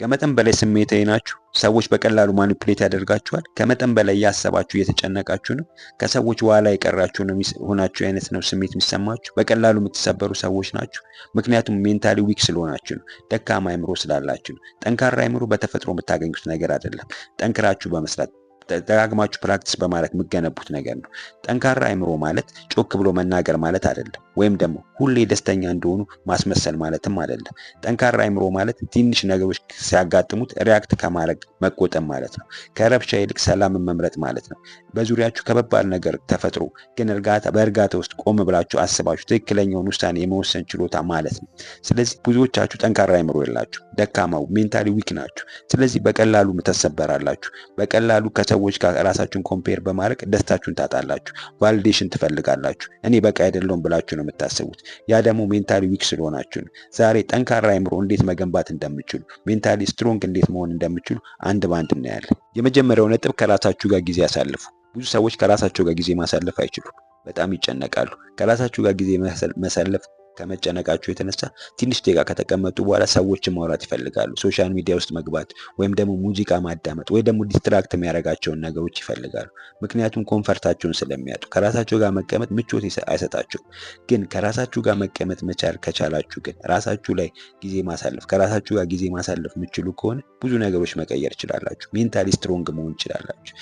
ከመጠን በላይ ስሜታዊ ናችሁ። ሰዎች በቀላሉ manipulate ያደርጋችኋል። ከመጠን በላይ እያሰባችሁ እየተጨነቃችሁ ነው። ከሰዎች ኋላ የቀራችሁ ነው ሆናችሁ አይነት ነው ስሜት የሚሰማችሁ። በቀላሉ የምትሰበሩ ሰዎች ናችሁ። ምክንያቱም mentally weak ስለሆናችሁ ነው። ደካማ አይምሮ ስላላችሁ ነው። ጠንካራ አይምሮ በተፈጥሮ የምታገኙት ነገር አይደለም። ጠንክራችሁ በመስራት፣ ደጋግማችሁ practice በማድረግ የምትገነቡት ነገር ነው። ጠንካራ አይምሮ ማለት ጮክ ብሎ መናገር ማለት አይደለም፣ ወይም ደግሞ ሁሌ ደስተኛ እንደሆኑ ማስመሰል ማለትም አይደለም። ጠንካራ አይምሮ ማለት ትንሽ ነገሮች ሲያጋጥሙት react ከማድረግ መቆጠብ ማለት ነው። ከረብሻ ይልቅ ሰላምን መምረጥ ማለት ነው። በዙሪያችሁ ከባድ ነገር ተፈጥሮ ግን እርጋታ በእርጋታ ውስጥ ቆም ብላችሁ አስባችሁ ትክክለኛውን ውሳኔ የመወሰን ችሎታ ማለት ነው። ስለዚህ ብዙዎቻችሁ ጠንካራ አይምሮ የላችሁም፣ ደካማው mentally weak ናችሁ። ስለዚህ በቀላሉ ትሰበራላችሁ። በቀላሉ ከሰዎች ጋር ራሳችሁን compare በማድረግ ደስታችሁን ታጣላችሁ። Validation ትፈልጋላችሁ። እኔ በቂ አይደለሁም ብላችሁ ነው የምታስቡት። ያ ደግሞ mentally weak ስለሆናችሁ ነው። ዛሬ ጠንካራ አይምሮ እንዴት መገንባት እንደምትችሉ፣ mentally strong እንዴት መሆን እንደምትችሉ አንድ በአንድ እናያለን። የመጀመሪያው ነጥብ ከራሳችሁ ጋር ጊዜ አሳልፉ። ብዙ ሰዎች ከራሳቸው ጋር ጊዜ ማሳለፍ አይችሉም። በጣም ይጨነቃሉ። ከራሳችሁ ጋር ጊዜ ማሳለፍ ከመጨነቃቸው የተነሳ ትንሽ ደቂቃ ከተቀመጡ በኋላ ሰዎችን ማውራት ይፈልጋሉ። Social media ውስጥ መግባት ወይም ደግሞ ሙዚቃ ማዳመጥ ወይ ደግሞ distract የሚያደርጋቸውን ነገሮች ይፈልጋሉ። ምክንያቱም comfort ኣቸውን ስለሚያጡ ከራሳቸው ጋር መቀመጥ ምቾት አይሰጣቸውም። ግን ከራሳችሁ ጋር መቀመጥ መቻል ከቻላችሁ ግን ራሳችሁ ላይ ጊዜ ማሳለፍ፣ ከራሳችሁ ጋር ጊዜ ማሳለፍ የምትችሉ ከሆነ ብዙ ነገሮች መቀየር ትችላላችሁ። Mentally strong መሆን ትችላላችሁ።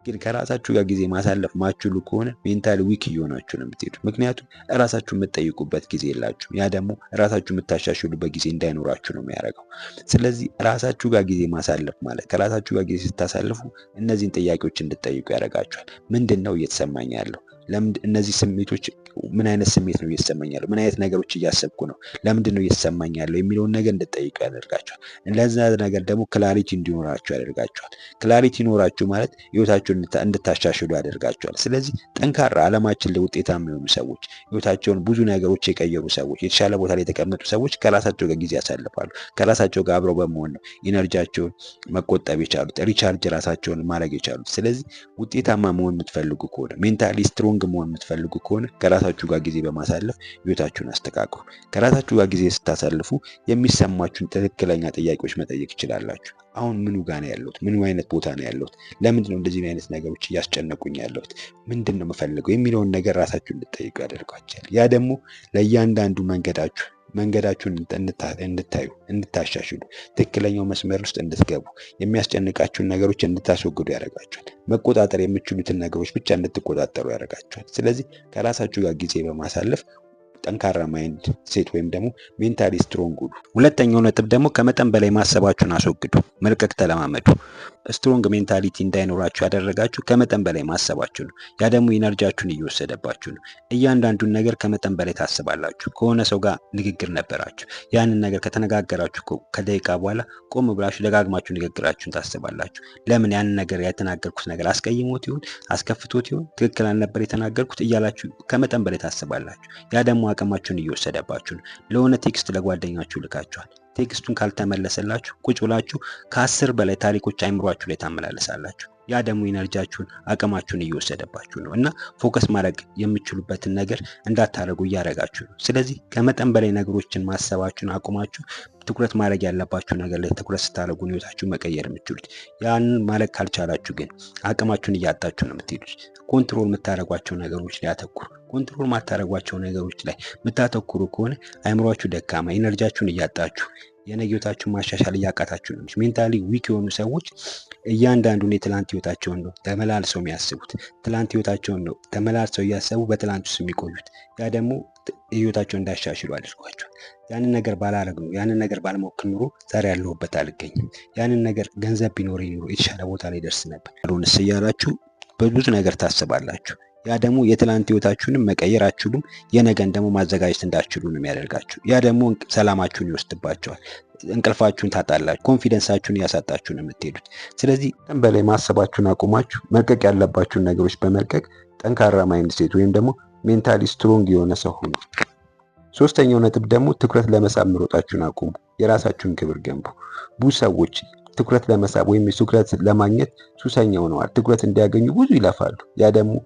ግን ከራሳችሁ ጋር ጊዜ ማሳለፍ ማትችሉ ከሆነ mentally weak እየሆናችሁ ነው የምትሄዱት። ምክንያቱም እራሳችሁ የምትጠይቁበት ጊዜ የላችሁም። ያ ደግሞ ራሳችሁ የምታሻሽሉበት ጊዜ እንዳይኖራችሁ ነው የሚያደርገው። ስለዚህ ራሳችሁ ጋር ጊዜ ማሳለፍ ማለት ከራሳችሁ ጋር ጊዜ ስታሳልፉ እነዚህን ጥያቄዎች እንድትጠይቁ ያደርጋችኋል። ምንድን ነው እየተሰማኝ ያለው? ለምን እነዚህ ስሜቶች፣ ምን አይነት ስሜት ነው እየተሰማኝ ያለው? ምን አይነት ነገሮች እያሰብኩ ነው? ለምንድን ነው እየተሰማኝ ያለው የሚለውን ነገር እንድትጠይቁ ያደርጋችኋል። ለዛ ነገር ደግሞ clarity እንዲኖራችሁ ያደርጋችኋል። Clarity ይኖራችሁ ማለት ህይወታችሁን እንድታሻሽሉ ያደርጋችኋል። ስለዚህ ጠንካራ፣ አለማችን ላይ ውጤታማ የሆኑ ሰዎች፣ ህይወታቸውን ብዙ ነገሮች የቀየሩ ሰዎች፣ የተሻለ ቦታ ላይ የተቀመጡ ሰዎች ከራሳቸው ጋር ጊዜ ያሳልፋሉ። ከራሳቸው ጋር አብረው በመሆን ነው energy ያቸውን መቆጠብ የቻሉት፣ recharge ራሳቸውን ማድረግ የቻሉት። ስለዚህ ውጤታማ መሆን የምትፈልጉ ከሆነ፣ mentally strong መሆን የምትፈልጉ ከሆነ ከራሳችሁ ጋር ጊዜ በማሳለፍ ህይወታችሁን አስተካክሉ። ከራሳችሁ ጋር ጊዜ ስታሳልፉ የሚሰማችሁን ትክክለኛ ጥያቄዎች መጠየቅ ትችላላችሁ። አሁን ምኑ ጋር ነው ያለሁት? ምኑ አይነት ቦታ ነው ያለሁት? ለምንድን ነው እንደዚህ አይነት ነገሮች እያስጨነቁኝ ያለሁት? ምንድን ነው የምፈልገው የሚለውን ነገር ራሳችሁን እንድትጠይቁ ያደርጋችኋል። ያ ደግሞ ለእያንዳንዱ መንገዳችሁን እንድታዩ፣ እንድታሻሽሉ፣ ትክክለኛው መስመር ውስጥ እንድትገቡ፣ የሚያስጨንቃችሁን ነገሮች እንድታስወግዱ ያደርጋችኋል። መቆጣጠር የምትችሉትን ነገሮች ብቻ እንድትቆጣጠሩ ያደርጋችኋል። ስለዚህ ከራሳችሁ ጋር ጊዜ በማሳለፍ ጠንካራ mindset ወይም ደግሞ mentally strong ሁኑ። ሁለተኛው ነጥብ ደግሞ ከመጠን በላይ ማሰባችሁን አስወግዱ። መልቀቅ ተለማመዱ። Strong mentality እንዳይኖራችሁ ያደረጋችሁ ከመጠን በላይ ማሰባችሁ ነው። ያ ደግሞ energy ያችሁን እየወሰደባችሁ ነው። እያንዳንዱን ነገር ከመጠን በላይ ታስባላችሁ። ከሆነ ሰው ጋር ንግግር ነበራችሁ። ያንን ነገር ከተነጋገራችሁ ከደቂቃ በኋላ ቆም ብላችሁ ደጋግማችሁ ንግግራችሁን ታስባላችሁ። ለምን ያንን ነገር የተናገርኩት ነገር አስቀይሞት ይሁን፣ አስከፍቶት ይሁን፣ ትክክል አልነበር የተናገርኩት እያላችሁ ከመጠን በላይ ታስባላችሁ። ያ ደግሞ አቅማችሁን እየወሰደባችሁ ነው። ለሆነ text ለጓደኛችሁ ልካችኋል። Text ኡን ካልተመለሰላችሁ ቁጭ ብላችሁ ከ10 በላይ ታሪኮች አይምሯችሁ ላይ ታመላልሳላችሁ። ያ ደግሞ energy ያችሁን፣ አቅማችሁን እየወሰደባችሁ ነው እና focus ማድረግ የምትችሉበትን ነገር እንዳታደርጉ እያደረጋችሁ ነው። ስለዚህ ከመጠን በላይ ነገሮችን ማሰባችሁን አቁማችሁ ትኩረት ማድረግ ያለባችሁ ነገር ላይ ትኩረት ስታደርጉ ህይወታችሁ መቀየር የምትችሉት። ያንን ማድረግ ካልቻላችሁ ግን አቅማችሁን እያጣችሁ ነው የምትሄዱት። Control የምታደርጓቸው ነገሮች ላይ አተኩሩ። Control የማታደርጓቸው ነገሮች ላይ የምታተኩሩ ከሆነ አይምሯችሁ ደካማ፣ energy ያችሁን እያጣችሁ የነገ ህይወታችሁን ማሻሻል እያቃታችሁ ነው። Mentally weak የሆኑ ሰዎች እያንዳንዱን የትላንት ህይወታቸውን ነው ተመላልሰው የሚያስቡት። ትላንት ህይወታቸውን ነው ተመላልሰው እያሰቡ በትላንት ውስጥ የሚቆዩት። ያ ደግሞ ህይወታቸውን እንዳያሻሽሉ አድርጓቸዋል። ያንን ነገር ባላረግ ኖሮ፣ ያንን ነገር ባልሞክር ኖሮ ዛሬ ያለሁበት አልገኝም። ያንን ነገር ገንዘብ ቢኖረኝ ኖሮ የተሻለ ቦታ ላይ ደርስ ነበር። አልሆንስ እያላችሁ በብዙ ነገር ታስባላችሁ። ያ ደግሞ የትላንት ህይወታችሁንም መቀየር አትችሉም። የነገን ደግሞ ማዘጋጀት እንዳትችሉ ነው የሚያደርጋችሁ። ያ ደግሞ ሰላማችሁን ይወስድባችኋል። እንቅልፋችሁን ታጣላችሁ። Confidence ኣችሁን እያሳጣችሁ ነው የምትሄዱት። ስለዚህ በላይ ማሰባችሁን አቁማችሁ መልቀቅ ያለባችሁን ነገሮች በመልቀቅ ጠንካራ mindset ወይም ደግሞ mentally strong የሆነ ሰው ሁኑ። ሶስተኛው ነጥብ ደግሞ ትኩረት ለመሳብ መሮጣችሁን አቁሙ። የራሳችሁን ክብር ገንቡ። ብዙ ሰዎች ትኩረት ለመሳብ ወይም ትኩረት ለማግኘት ሱሰኛ ሆነዋል። ትኩረት እንዲያገኙ ብዙ ይለፋሉ። ያ ደግሞ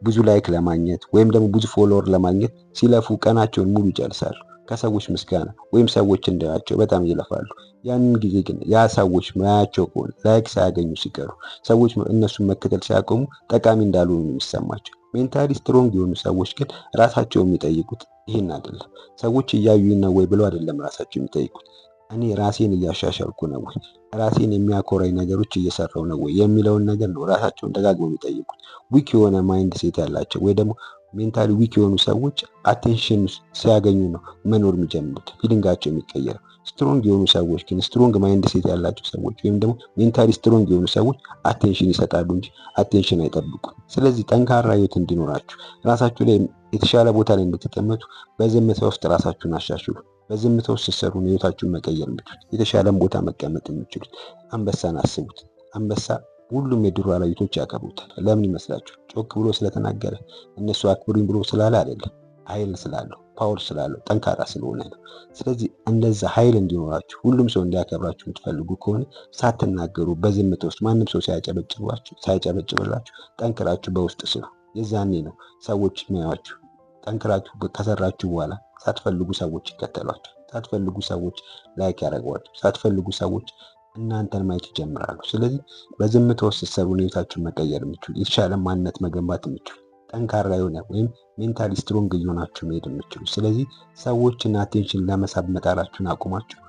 ብዙ like ለማግኘት ወይም ደግሞ ብዙ follower ለማግኘት ሲለፉ ቀናቸውን ሙሉ ይጨርሳሉ። ከሰዎች ምስጋና ወይም ሰዎች እንዲያዩአቸው በጣም ይለፋሉ። ያንን ጊዜ ግን ያ ሰዎች ማያቸው ከሆነ፣ like ሳያገኙ ሲቀሩ፣ ሰዎች እነሱን መከተል ሲያቆሙ ጠቃሚ እንዳልሆኑ ነው የሚሰማቸው። Mentally strong የሆኑ ሰዎች ግን ራሳቸው የሚጠይቁት ይህን አይደለም። ሰዎች እያዩኝ ነው ወይ ብለው አይደለም ራሳቸው የሚጠይቁት። እኔ ራሴን እያሻሻልኩ ነው ወይ፣ ራሴን የሚያኮራኝ ነገሮች እየሰራሁ ነው ወይ የሚለውን ነገር ነው ራሳቸውን ደጋግመው የሚጠይቁት። Weak የሆነ mindset ያላቸው ወይ ደግሞ mentally weak የሆኑ ሰዎች attention ሲያገኙ ነው መኖር የሚጀምሩት፣ feeling ኣቸው የሚቀየረው። Strong የሆኑ ሰዎች ግን፣ strong mindset ያላቸው ሰዎች ወይም ደግሞ mentally strong የሆኑ ሰዎች attention ይሰጣሉ እንጂ attention አይጠብቁም። ስለዚህ ጠንካራ ህይወት እንዲኖራችሁ፣ ራሳችሁ ላይ የተሻለ ቦታ ላይ እንድትቀመጡ በዝምታ ውስጥ ራሳችሁን አሻሽሉ። በዝምታ ውስጥ ስትሰሩ ነው ህይወታችሁን መቀየር የምትችሉት፣ የተሻለን ቦታ መቀመጥ የምትችሉት። አንበሳን አስቡት። አንበሳ ሁሉም የዱር አራዊቶች ያከብሩታል። ለምን ይመስላችኋል? ጮክ ብሎ ስለተናገረ፣ እነሱ አክብሩኝ ብሎ ስላለ አይደለም። ኃይል ስላለው፣ power ስላለው፣ ጠንካራ ስለሆነ ነው። ስለዚህ እንደዛ ኃይል እንዲኖራችሁ፣ ሁሉም ሰው እንዲያከብራችሁ የምትፈልጉ ከሆነ ሳትናገሩ በዝምታ ውስጥ ማንም ሰው ሳያጨበጭባችሁ ሳያጨበጭብላችሁ ጠንክራችሁ በውስጥ ስሩ። የዛኔ ነው ሰዎች የሚያዩአችሁ። ጠንክራችሁ ከሰራችሁ በኋላ ሳትፈልጉ ሰዎች ይከተሏችኋል። ሳትፈልጉ ሰዎች like ያደርጓችኋል። ሳትፈልጉ ሰዎች እናንተን ማየት ይጀምራሉ። ስለዚህ በዝምታ ውስጥ ስትሰሩ ህይወታችሁን መቀየር የምትችሉ፣ የተሻለ ማንነት መገንባት የምትችሉ፣ ጠንካራ የሆነ ወይም mentally strong እየሆናችሁ መሄድ የምትችሉ። ስለዚህ ሰዎችን attention ለመሳብ መጣራችሁን አቁማችሁ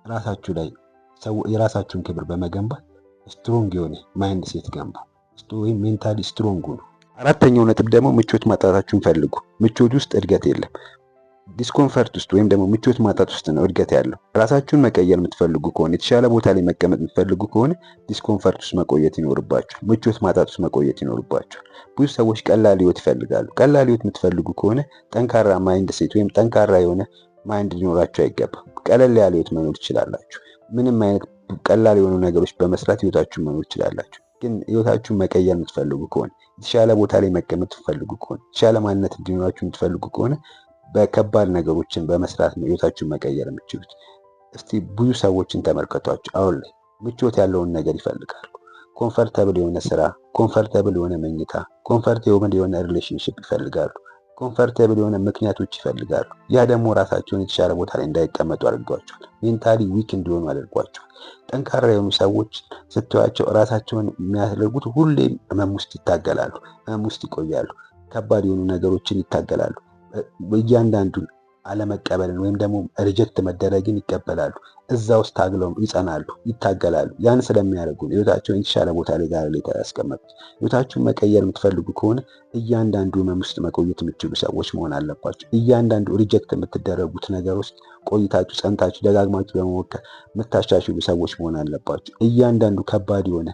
ራሳችሁ ላይ የራሳችሁን ክብር በመገንባት strong የሆነ mindset ገንቡ ወይም mentally strong ሁኑ። አራተኛው ነጥብ ደግሞ ምቾት ማጣታችሁን ፈልጉ። ምቾት ውስጥ እድገት የለም። Discomfort ውስጥ ወይም ደግሞ ምቾት ማጣት ውስጥ ነው እድገት ያለው። ራሳችሁን መቀየር የምትፈልጉ ከሆነ፣ የተሻለ ቦታ ላይ መቀመጥ የምትፈልጉ ከሆነ discomfort ውስጥ መቆየት ይኖርባችኋል። ምቾት ማጣት ውስጥ መቆየት ይኖርባችኋል። ብዙ ሰዎች ቀላል ህይወት ይፈልጋሉ። ቀላል ህይወት የምትፈልጉ ከሆነ ጠንካራ mindset ወይም ጠንካራ የሆነ mind ሊኖራችሁ አይገባም። ቀለል ያለ ህይወት መኖር ትችላላችሁ። ምንም አይነት ቀላል የሆኑ ነገሮች በመስራት ህይወታችሁን መኖር ትችላላችሁ። ግን ህይወታችሁን መቀየር የምትፈልጉ ከሆነ፣ የተሻለ ቦታ ላይ መቀመጥ የምትፈልጉ ከሆነ፣ የተሻለ ማንነት እንዲኖራችሁ የምትፈልጉ ከሆነ በከባድ ነገሮችን በመስራት ነው ህይወታችሁን መቀየር የምትችሉት። እስቲ ብዙ ሰዎችን ተመልከቷቸው። አሁን ላይ ምቾት ያለውን ነገር ይፈልጋሉ። Comfortable የሆነ ስራ፣ comfortable የሆነ መኝታ፣ comfortable የሆነ relationship ይፈልጋሉ። Comfortable የሆነ ምክንያቶች ይፈልጋሉ። ያ ደግሞ ራሳቸውን የተሻለ ቦታ ላይ እንዳይቀመጡ አድርጓቸዋል። Mentally weak እንዲሆኑ አድርጓቸዋል። ጠንካራ የሆኑ ሰዎች ስታዩአቸው ራሳቸውን የሚያደርጉት ሁሌም ህመም ውስጥ ይታገላሉ፣ ህመም ውስጥ ይቆያሉ፣ ከባድ የሆኑ ነገሮችን ይታገላሉ። እያንዳንዱን አለመቀበልን ወይም ደግሞ reject መደረግን ይቀበላሉ። እዛ ውስጥ ታግለው ይጸናሉ፣ ይታገላሉ። ያን ስለሚያደርጉ ህይወታቸውን የተሻለ ቦታ ላይ ዛሬ ላይ ያስቀመጡት። ህይወታችሁን መቀየር የምትፈልጉ ከሆነ እያንዳንዱ ህመም ውስጥ መቆየት የምትችሉ ሰዎች መሆን አለባችሁ። እያንዳንዱ reject የምትደረጉት ነገር ውስጥ ቆይታችሁ፣ ጸንታችሁ፣ ደጋግማችሁ በመሞከር የምታሻሽሉ ሰዎች መሆን አለባችሁ። እያንዳንዱ ከባድ የሆነ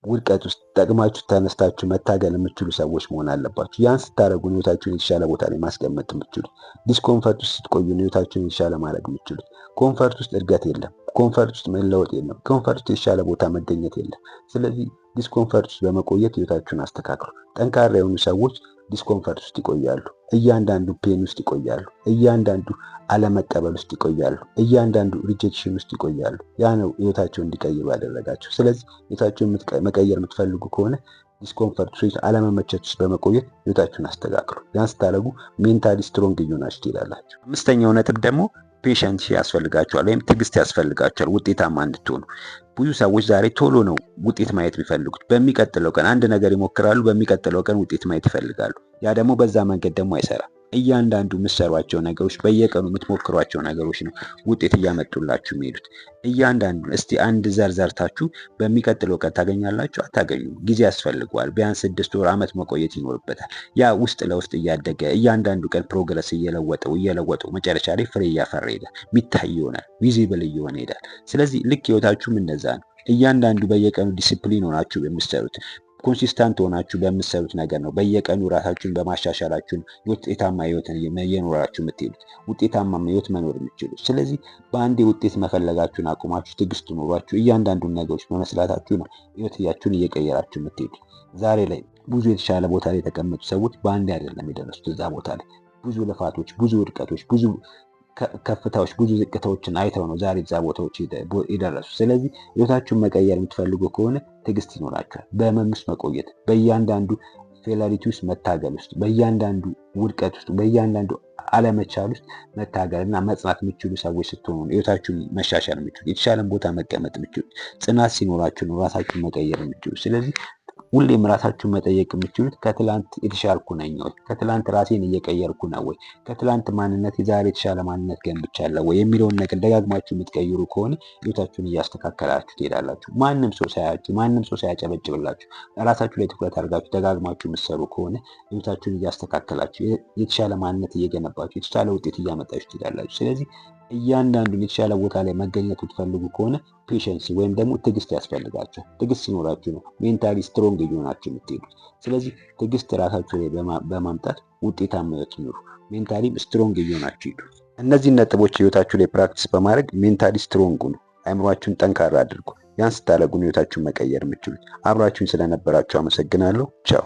ውድቀት ውስጥ ጠቅማችሁ ተነስታችሁ መታገል የምትችሉ ሰዎች መሆን አለባችሁ። ያን ስታደርጉ ህይወታችሁን የተሻለ ቦታ ላይ ማስቀመጥ የምትችሉት። Discomfort ውስጥ ስትቆዩ ህይወታችሁን የተሻለ ማድረግ የምትችሉት። Comfort ውስጥ እድገት የለም። Comfort ውስጥ መለወጥ የለም። Comfort ውስጥ የተሻለ ቦታ መገኘት የለም። ስለዚህ discomfort ውስጥ በመቆየት ህይወታችሁን አስተካክሉ። ጠንካራ የሆኑ ሰዎች discomfort ውስጥ ይቆያሉ። እያንዳንዱ pain ውስጥ ይቆያሉ። እያንዳንዱ አለመቀበል ውስጥ ይቆያሉ። እያንዳንዱ rejection ውስጥ ይቆያሉ። ያ ነው ህይወታቸውን እንዲቀይሩ ያደረጋቸው። ስለዚህ ህይወታቸውን መቀየር የምትፈልጉ ከሆነ discomfort ውስጥ፣ አለመመቸት ውስጥ በመቆየት ህይወታችሁን አስተካክሉ። ያን ስታደርጉ mentally strong እየሆናችሁ ትሄዳላችሁ። አምስተኛው ነጥብ ደግሞ patience ያስፈልጋችኋል ወይም ትዕግስት ያስፈልጋችኋል ውጤታማ እንድትሆኑ። ብዙ ሰዎች ዛሬ ቶሎ ነው ውጤት ማየት የሚፈልጉት። በሚቀጥለው ቀን አንድ ነገር ይሞክራሉ፣ በሚቀጥለው ቀን ውጤት ማየት ይፈልጋሉ። ያ ደግሞ በዛ መንገድ ደግሞ አይሰራም። እያንዳንዱ የምትሰሯቸው ነገሮች፣ በየቀኑ የምትሞክሯቸው ነገሮች ነው ውጤት እያመጡላችሁ የሚሄዱት። እያንዳንዱ እስቲ አንድ ዘር ዘርታችሁ በሚቀጥለው ቀን ታገኛላችሁ? አታገኙም። ጊዜ ያስፈልገዋል። ቢያንስ 6 ወር፣ ዓመት መቆየት ይኖርበታል። ያ ውስጥ ለውስጥ እያደገ እያንዳንዱ ቀን progress እየለወጠው እየለወጠው መጨረሻ ላይ ፍሬ እያፈራ ይሄዳል። የሚታይ ይሆናል። Visible እየሆነ ይሄዳል። ስለዚህ ልክ ህይወታችሁም እንደዛ ነው። እያንዳንዱ በየቀኑ ዲሲፕሊን ሆናችሁ የምትሰሩት፣ consistent ሆናችሁ በምትሰሩት ነገር ነው። በየቀኑ ራሳችሁን በማሻሻላችሁን ውጤታማ ህይወትን እየኖራችሁ የምትሄዱት፣ ውጤታማ ህይወት መኖር የምትችሉት። ስለዚህ በአንዴ ውጤት መፈለጋችሁን አቁማችሁ ትዕግስት ኖሯችሁ እያንዳንዱን ነገሮች በመስራታችሁ ነው ህይወታችሁን እየቀየራችሁ የምትሄዱት። ዛሬ ላይ ብዙ የተሻለ ቦታ ላይ የተቀመጡ ሰዎች በአንዴ አይደለም የደረሱት እዛ ቦታ ላይ። ብዙ ልፋቶች፣ ብዙ ውድቀቶች፣ ብዙ ከፍታዎች፣ ብዙ ዝቅታዎችን አይተው ነው ዛሬ እዛ ቦታዎች የደረሱ። ስለዚህ ህይወታችሁን መቀየር የምትፈልጉ ከሆነ ትዕግስት ይኖራችኋል። በህመም ውስጥ መቆየት፣ በእያንዳንዱ Failure ውስጥ መታገል ውስጥ፣ በእያንዳንዱ ውድቀት ውስጥ፣ በእያንዳንዱ አለመቻል ውስጥ መታገል እና መጽናት የምትችሉ ሰዎች ስትሆኑ ነው ህይወታችሁን መሻሻል የምትችሉ፣ የተሻለን ቦታ መቀመጥ የምትችሉ። ጽናት ሲኖራችሁ ነው ራሳችሁን መቀየር የምትችሉ። ስለዚህ ሁሌም ራሳችሁን መጠየቅ የምትችሉት ከትላንት የተሻልኩ ነኝ ወይ? ከትላንት ራሴን እየቀየርኩ ነው ወይ? ከትላንት ማንነት የዛሬ የተሻለ ማንነት ገንብቻለሁ ወይ? የሚለውን ነገር ደጋግማችሁ የምትቀይሩ ከሆነ ህይወታችሁን እያስተካከላችሁ ትሄዳላችሁ። ማንም ሰው ሳያችሁ፣ ማንም ሰው ሳያጨበጭብላችሁ ራሳችሁ ላይ ትኩረት አድርጋችሁ ደጋግማችሁ የምትሰሩ ከሆነ ህይወታችሁን እያስተካከላችሁ፣ የተሻለ ማንነት እየገነባችሁ፣ የተሻለ ውጤት እያመጣችሁ ትሄዳላችሁ። ስለዚህ እያንዳንዱን የተሻለ ቦታ ላይ መገኘት የምትፈልጉ ከሆነ patience ወይም ደግሞ ትዕግስት ያስፈልጋችኋል። ትዕግስት ሲኖራችሁ ነው mentally strong እየሆናችሁ የምትሄዱት። ስለዚህ ትዕግስት ራሳችሁ ላይ በማምጣት ውጤታማ ህይወት ኑሩ። Mentally ም strong እየሆናችሁ ሂዱ። እነዚህን ነጥቦች ህይወታችሁ ላይ practice በማድረግ mentally strong ሁኑ። አእምሯችሁን ጠንካራ አድርጉ። ያን ስታደርጉ ህይወታችሁን መቀየር የምትችሉት። አብራችሁን ስለነበራችሁ አመሰግናለሁ። ቻው።